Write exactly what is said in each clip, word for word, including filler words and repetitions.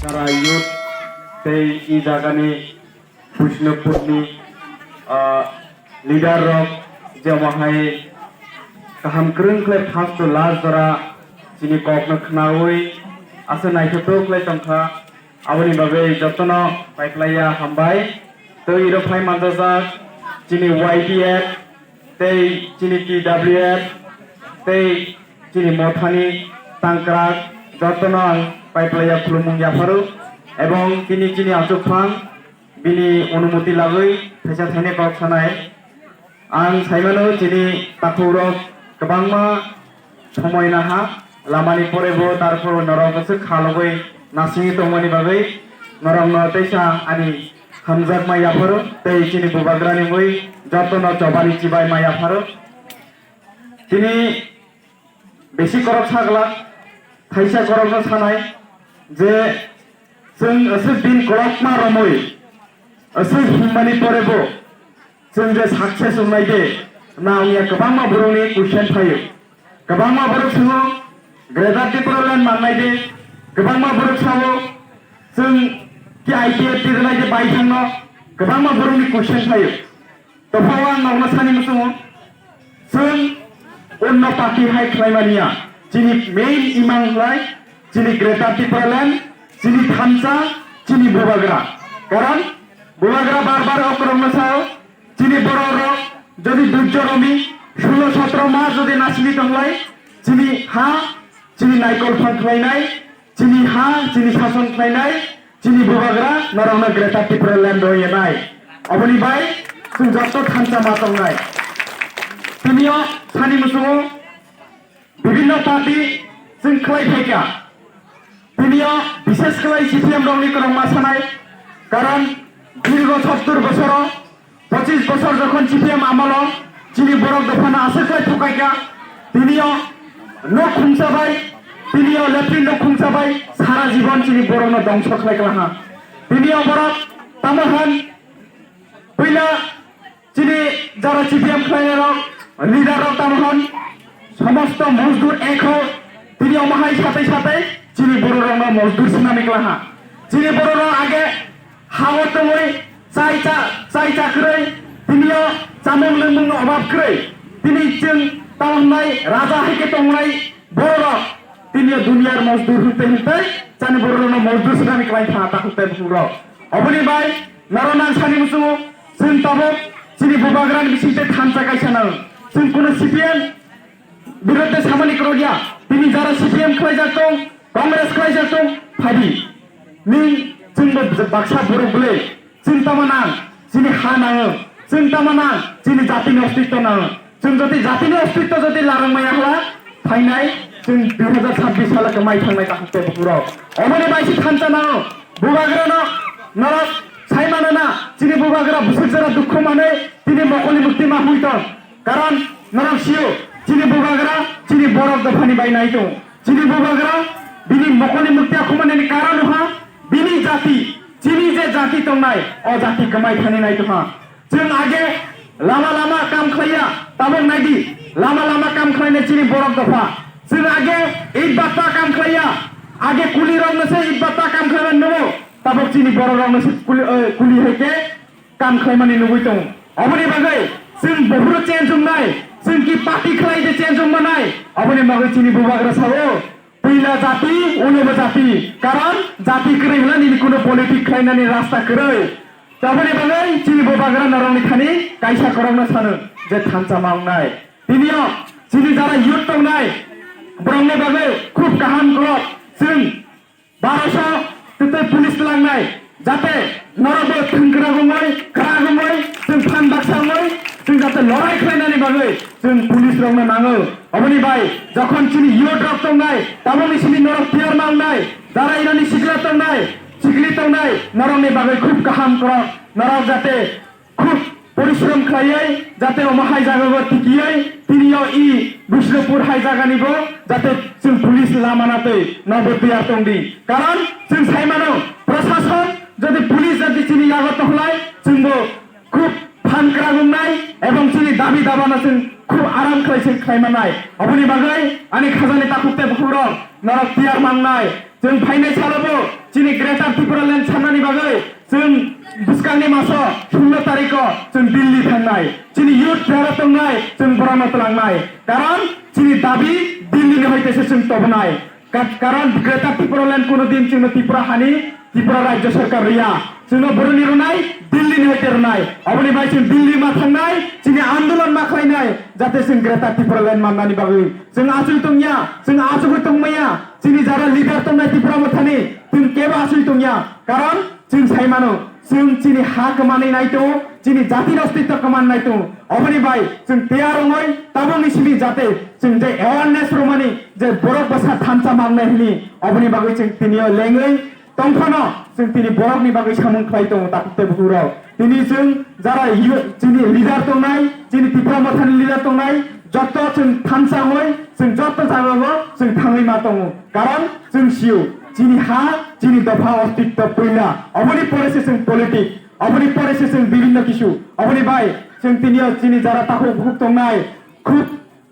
Jara youth tei e jagani Bishnupurni, ah, leader rok jemo hai kaham kwrwng khlai first to last jora chini kokno khnaui asa naithothok khlai tongkha. Aboni bagwi jotono paiklaiya hambai. Tei iro phai manjajak chini Y T F tei chini T W F tei chini mothani tangkrak jotono ang paiplaiya khulumung yapharo, ebong tini chini achukphang bini onumoti lagwi thaisa thainai kok sanai. Ang saimano chini takhukrok kwbangma somoi naha lamani porebo, tarpor norok aswk khalogwi nasingwi tongmani bagwi norokno teisa ani hamjakma yapharo tei chini bubagrani mui jotono chobani chibai ma yapharo. Tini bisi korok sagla, thaisa korokno sanai je chwng aswk din kolokma romwi aswk himmani porebo chwng je success wngnai de na wngya, kwbangma borokni question phaio. Kwbangma borok swngo, Greater Tipraland mannai de, kwbangma borok sao, chwng ki I P F T rwnai de bai thangno, kwbangma borokni question phaio. Tophao ang nokno sani muchungo, chwng onno party hai khlai mania, chini main imang lai, chini Greater Tipraland, chini thansa, chini bubagra. Karon bubagra bar bar okrokno sao, chini borok rok jodi dujjo romi sulo sotro mas jodi nasini tonglai, chini ha, chini naikol phang khlainai, chini ha, chini sason khlainai, chini bubagra norokno Greater Tipraland rw yenai. Oboni bai chwng joto thansa ma tongnai. Tinio sani muchungo bibhinno party chwng khlai phaikha. Tinio bishesh khlai C P M rokni kwrwngma sanai, karon dirgo sottor bosoro, pochis bosor jokhon C P M amolo chini borok dophano aswk khlai phukaikha, tinio nok khungsa bai, tinio latrine nok khungsa bai sara jibon chini borokno dongso khlai klaha. Tinio borok tamo hwn puila chini jara C P M khlainai rok, leader rok tamo hwn, somosto mojdur ek ho, tini omo hai satai satai chini borok rokno mojdur swnamwi klaha. Chini borok rok age hao tongwi chai cha, chai cha kwrwi, tinio chamung lwngmungno obab kwrwi, tini chwng tamo hwnai raja hai khe tongnai borok rok, tinio duniyar mojdur hwnte hwnte chani borok rokno mojdur swnamwi klai kha takhuk tei bukhuk rok. Oboni bai norok nang sani muchungo, chwng tabuk chini bubagrani bisingtwi thansa kaisa nang. Chwng kuno C P M birodhe samani kwrwngya. Tini jara C P M khlaijak tong, Congress khlaijak tong, phadi. Nini chwngbo baksa borok bwle. Chwng tamo nang, chini ha nango. Chwng tamo nang, chini jatini ostitto nango. Chwng jodi jatini ostitto jodi larang maya hwla, phainai chwng dui hazar chabbish salo kwmai thangnai takhuk tei bukhuk rok. Oboni bai se thansa nango. Bubagrano norok sai mano na, chini bubagra bwswk jora dukhu manwi tini mokolni mukti ma hwnwi tong. Karon norok sio, chini bubagra chini borok dophani bai nai tongo. Chini bubagra bini mokolni mukti akhumani karon wngkha bini jati, chini je jati tongnai, o jati kwmai thani nai tongkha. Chwng age lama lama kam khlaiya, tabuk naidi, lama lama kam khlainai chini borok dopha. Chwng age it batta kam khlaiya, age kuli rokno se it batta kam khlaimani nugo, tabuk chini borok rokno se kuli, eh, kuli hai khe kam khlaimani nugwi tongo. Oboni bagwi chwng buphuru change wngnai, chwng ki party khlai de change wngmanai, oboni bagwi chini bubagra sao, puila jati, ulobo jati, karon jati kwrwi hwnna nini kuno politic khlainani rasta kwrwi. Taboni bagwi chini bubagra norokni thani kaisa korokno sano je thansa ma wngnai. Tinio chini jara youth tongnai, borokni bagwi khub kaham korok chwng baroso tei police twlangnai, jate norokbo thwngkwrak wngwi, kwrak wngwi chwng phan baksa wngwi chwng jate lorai khlainani bagwi chwng police rokno nango. Oboni bai jokhon chini youth rok tongnai, tabukni simi norok tiyar ma wngnai, jara irani sikla tongnai, sikli tongnai, norokni bagwi khub kaham korok, norok jate khub porishrom khlaiwi jate omo hai jagao tikiwi tiniyo i Bishnupur hai jagani bo jate chwng police lama natwi nobo tiyar tongdi. Karon chwng sai mano, prashason jodi police jodi chini yago tongkhlai chwngbo khub phan kwrak wngnai ebong chini dabi dabano chwng khub aram khlai chwng khlai mannai. Oboni bagwi ani khajani takhuk tei bukhukrok norok tiyar mangnai. Chwng phainai salobo chini Greater Tipraland sanani bagwi chwng bwskangni maso solo tariko chwng Delhi thangnai. Chini youth jara tongnai chwng borokno twlangnai. Karon chini dabi Delhi ni hoite se chwng tobonai. Ka-, karon Greater Tipraland kuno din chwngno Tripura hani, Tripura Rajya Sarkar riya. Chwngno boroni rwnai, Delhi ni hoite rwnai. Oboni bai chwng Delhi ma thangnai, chini andolon ma khlainai, jate chwng Greater Tipraland mannani bagwi. Chwng achuk tongya, chwng achugwi tongmaya, chini jara leader tongnai Tipra Mothani, chwng kebo achuk tongya. Karon chwng sai mano, chwng chini ha kwmanwi nai tongo, chini jatini ostitto kwman nai tongo. Oboni bai chwng tiyar wngwi tabukni simi jate chwng je awareness rwmani je borok bwsa thansa mangnai hwnwi, oboni bagwi chwng tini o lengwi tongphano chwng tini borokni bagwi samung khlai tongo takhuk tei bukhukrok. Tini chwng jara yu-, chini leader tongnai, chini Tipra Mothani leader tongnai, jotto chwng thansa wngwi chwng jotto jagao chwng thangwi ma tongo. Karon chwng sio, chini ha, chini dopha ostitto puila. Oboni pore se chwng politic, oboni pore se chwng bibhinno kisu. Oboni bai chwng tini o chini jara takhuk bukhuk tongnai, khub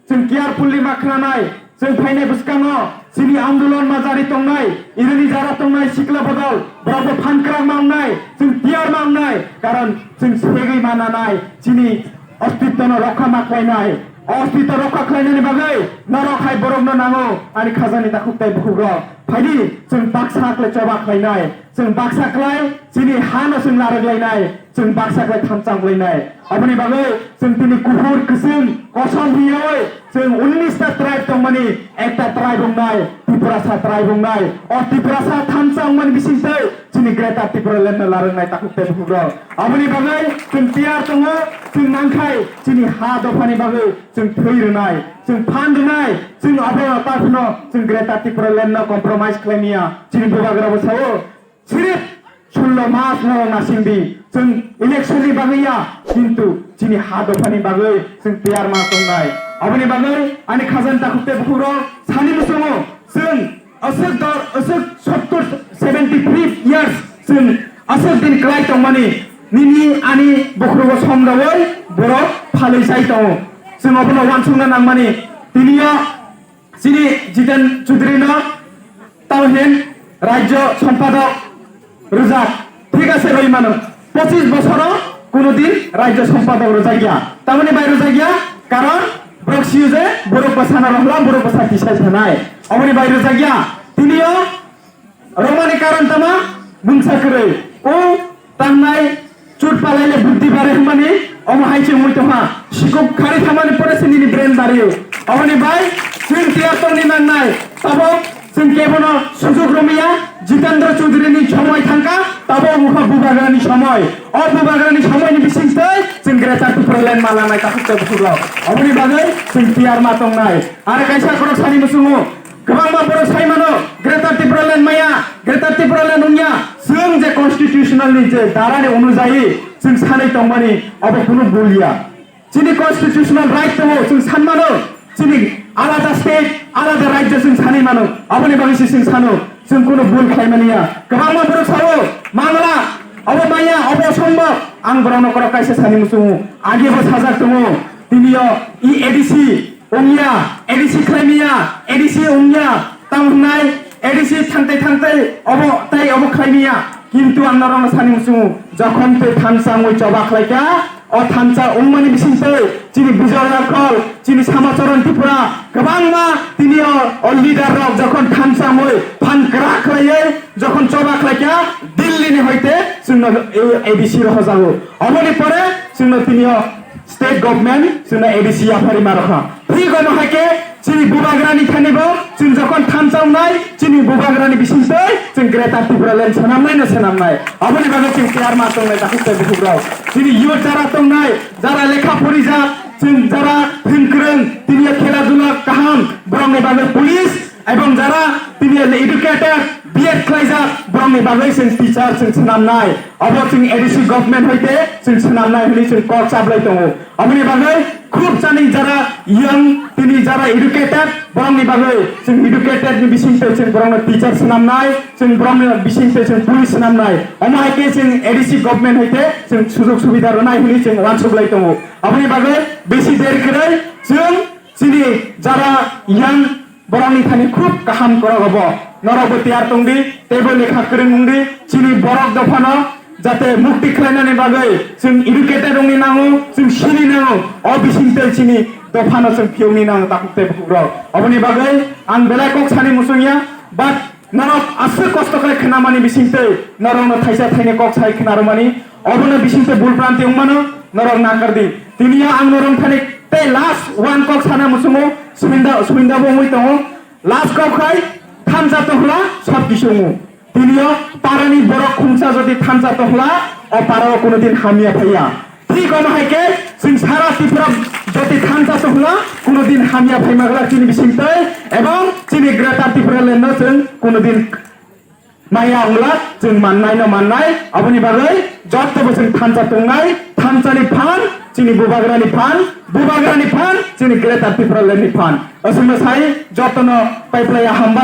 chwng carefully ma khwnanai. Chwng phainai bwskango chini andolon ma jari tongnai, irini jara tongnai sikla bodol, borokbo phan kwrak ma wngnai, chwng tiyar ma wngnai. Karon chwng segwi ma nanai, chini ostitto no rokha ma khlainai. O ostitto rokha khlainani bagwi norok hai borokno nango, ani khajani takhuk tei bukhukrok. Phaidi chwng baksa khlai choba khlainai, chwng baksa khlai chini hano chwng narwk lainai, chwng baksa khlai thansa wng lainai. Aboni bagwi chwng tini kuphur kwchwng kosom hiyawi chwng unnish ta tribe tongmani ekta tribe wngnai, Tiprasa tribe wngnai. O Tiprasa thansa wngmani bisingtwi chini Greater Tipraland no larwngnai takhuk tei bukhukrok. Aboni bagwi chwng tiyar tongo, chwng nangkhai chini ha dophani bagwi chwng thwi rwnai, chwng phan rwnai, chwng abo takhukno chwng Greater Tipraland no compromise khlaimaya. Chini bubagrabo sao, sirip sullo mas no nasingdi, chwng election ni bagwi ya, kintu chini ha dophani bagwi chwng tiyar ma tongnai. Aboni bagwi ani khajani takhuk tei bukhukrok sani muchungo chwng aswk dor, aswk sottor, seventy three years chwng aswk din kwlai tongmani, nini ani bukhrugo somdawi borok phalwi chai tongo. Chwng obono uansukna nangmani, tini o chini Jiten Chaudhary no tamo hin Rajya Sampadok rwjak, thik ase rwi mano, pochis bosoro kuno din Rajya Sampadok rwjak ya. Tamoni bai rwjak ya, karon borok sio je borok bwsano rohla, borok bwsa tisai sanai, oboni bai rwjak ya. Tini o romani karon tama mungsa kwrwi. O tangnai chut palaile buddhi bare hwnmani omo hai se wngwi tongha. Sikuk khari thamani pore se nini brain bario. Oboni bai chwng tiyar tongni nangnai. Tabok chwng kebono sujuk romya, Jitendra Chaudhary ni somoi thangkha, tabok wngkha bubagrani somoi. O bubagrani somoini bisingtwi chwng Greater Tipraland malangnai takhuk tei bukhukrok. Oboni bagwi chwng tiyar ma tongnai. Aro kaisa khorok sani muchungo, kwbangma borok sai mano, Greater Tipraland maya, Greater Tipraland wngya. Chwng je constitutional ni je dara ni onujayi chwng sanwi tongmani, obo kunu bul ya. Chini constitutional right tongo, chwng san mano, chini alada state, alada rajya chwng sanwi mano, aboni bagwi se chwng sano, chwng kunu bul khlai mani ya. Kwbangma borok sao, Mangla, obo maya, obo sombok, ang borokno khorok kaisa sani muchungo, age bo sajak tongo, tini o i A D C, Wngya, A D C khlaimaya, A D C wngya, tamo hwnai A D C thangtai thangtai obo tai obo khlaimaya. Kintu ang norokno sani muchungo, jokhon tei thansa wngwi choba khlaikha, o thansa wngmani bisingtwi chini Bijoy Rakhol, chini Samacharan Tripura, kwbangma tini o, o leader rok jokhon thansa wngwi phan kwrak khlaiwi jokhon choba khlaikha, Delhi ni hoite chwngno A D C rohojago. Oboni pore chwngno tini o state government chwngno A D C yaphari ma rokha. Thik omo hai khe chini bubagrani thani bo chwng jokhon thansa wngnai, chini bubagrani bisingtwi chwng Greater Tipraland swnamnai no swnamnai. Aboni bagwi chwng tiyar ma tongnai takhuk tei bukhukrok. Chini youth jara tongnai, jara lekha porijak, chwng jara thwngkwrwng, tini o khela dula kaham, borokni bagwi police, Ebong jara tini educated, B Ed khlaijak, borokni bagwi chwng teacher chwng swnamnai. Obo chwng A D C government hoite chwng swnamnai hwnwi chwng kok chablai tongo. Oboni bagwi khub chani jara young, tini jara educated, borokni bagwi chwng educated ni bisingtwi chwng borokno teacher swnamnai, chwng borokni bisingtwi chwng police swnamnai. Omo hai khe chwng A D C government hoite chwng sujog subida rwnai hwnwi chwng uansuklai tongo. Oboni bagwi bisi der kwrwi chwng chini jara young borokni thani khub kaham kwrwng obo. Norokbo tiyar tongdi, teibo lekha kwrwng wngdi, chini borok dophano jate mukti khlainani bagwi chwng educated wngni nango, chwng sini nango, o bisingtwi chini dophano chwng phiyokni nango takhuk tei bukhukrok. Oboni bagwi ang belai kok sani muchungya, but norok aswk kosto khlai khnamani bisingtwi norokno thaisa thaini kok sai khnarwmani, obono bisingtwi bul pranti wngmano norok nakardi. Tiniyo ang norok thani tei last one kok sana muchungo, swinda, swindabo wngwi tongo. Last kok khai thansa tohla sob kisu wngmo. Tiniyo parani borok khungsa jodi thansa tohla, o parao kuno din hamya phaiya. Thik omo hai khe chwng sara Tripura jodi thansa tohla, kuno din hamya phaima glak chini bisingtwi, ebong chini Greater Tipraland no chwng kuno din maya wngla chwng mannai no mannai, aboni bagwi jotto bo chwng thansa tongnai, thansani phan, chini bubagrani phan, bubagrani phan, chini Greater Tipraland ni phan. Aswkno sai jottono paiplaiya hambai.